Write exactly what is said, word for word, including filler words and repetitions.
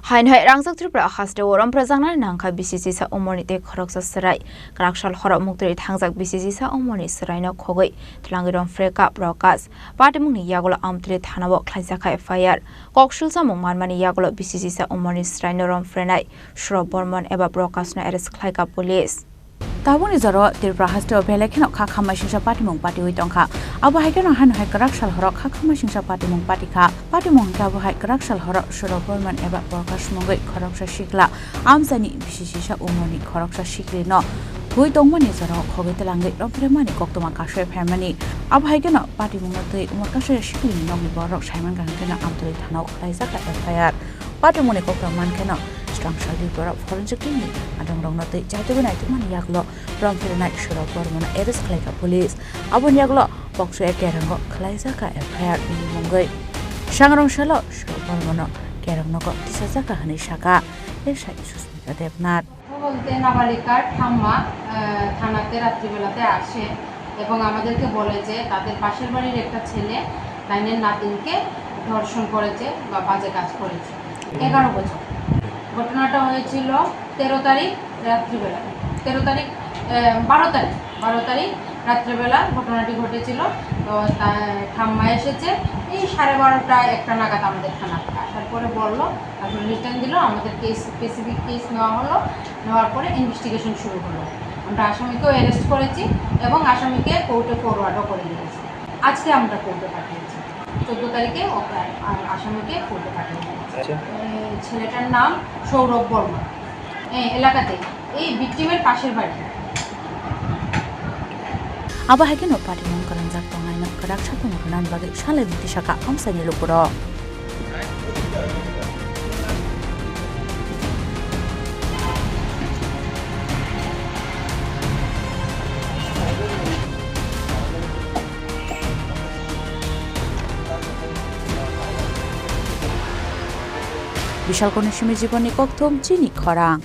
Haino hai rangjak Tripura haste o romphrejaknani nangkha bisi sisa umorni tei khoroksa chwrai. Kwraksal horo muktwi thangjak bisi sisa umorni chwraino khogwi twlangwi romphre kha Prakash. Patimungni yagulo Amtwlwi thanao khlaijakha F I R. Koksul chamung manmani yagulo bisi sisa umorni chwraino romphrenai Surab Bormon eba Prakashno arrest khlaikha police. Tabukni jora o Tripura haste o belai kheno kha khamai singsa patimung patiwi tongkha. Abo hai kheno haino hai kwraksal horo kha khamai singsa patimung patikha. Patimung hwnkhe abo hai kwraksal horo Surab Bormon eba Prakash mungwi khoroksa sikla amchaini bisi sisa umorni khoroksa siklino bui tongmani jorao khogwi twlangwi romphre mani koktwma kasui phaimani. Abo hai kheno patimungno twi umor kasui siklini nokni borok saimankha hwnkheno Amtwlwi thanao khlaijakha F I R. Patimungni koktwma mankheno swrang saldi borok forensic team ni adongrokno twi chaitugwi naitugmani yagulo romphrenai Surab Bormono arrest khlaikha police. Aboni yagulo Pokso A K rango khlaijakha F I R bini mungwi. Sangrong salo Surab Bormono K rango tisajakha hwnwi sakha S I Susmita Debnath. কথা বলতে নাবালিকার ঠাম্মা, আহ, থানাতে রাত্রিবেলাতে আসে এবং আমাদেরকে বলে যে তাদের পাশের বাড়ির একটা ছেলে তাইনের নাতিনকে ধর্ষণ করেছে বা বাজে কাজ করেছে। এগারো বছর। ঘটনাটা হয়েছিল তেরো তারিখ রাত্রিবেলা। তেরো তারিখ, আহ, বারো তারিখ, বারো তারিখ রাত্রিবেলা ঘটনাটি ঘটেছিল। তো তা-, ঠাম্মা এসেছে এই সাড়ে বারোটা, একটা নাগাদ আমাদের থানাতে। আসার পরে বলল, তারপরে রিটার্ন দিল, আমাদের কেস, স্পেসিফিক কেস নেওয়া হলো, নেওয়ার পরে ইনভেস্টিগেশন শুরু হলো। আমরা আসামিকেও অ্যারেস্ট করেছি এবং আসামিকে কোর্টে ফরওয়ার্ডও করে দিয়েছি। আজকে আমরা কোর্টে পাঠিয়েছি, চোদ্দ তারিখে ওকে, আ-, আসামিকে কোর্টে পাঠিয়ে দিয়েছি। আচ্ছা। এই ছেলেটার নাম সৌরভ বর্মা, এই এলাকাতে, এই ভিকটিমের পাশের বাড়ি। Abo hai kheno patimung kwrwngjak tongnaino kwrak satung rwnani bagwi salai muti sakha amchaini lukurok. Bishalkoni simi jibonni kokthum chini khorang.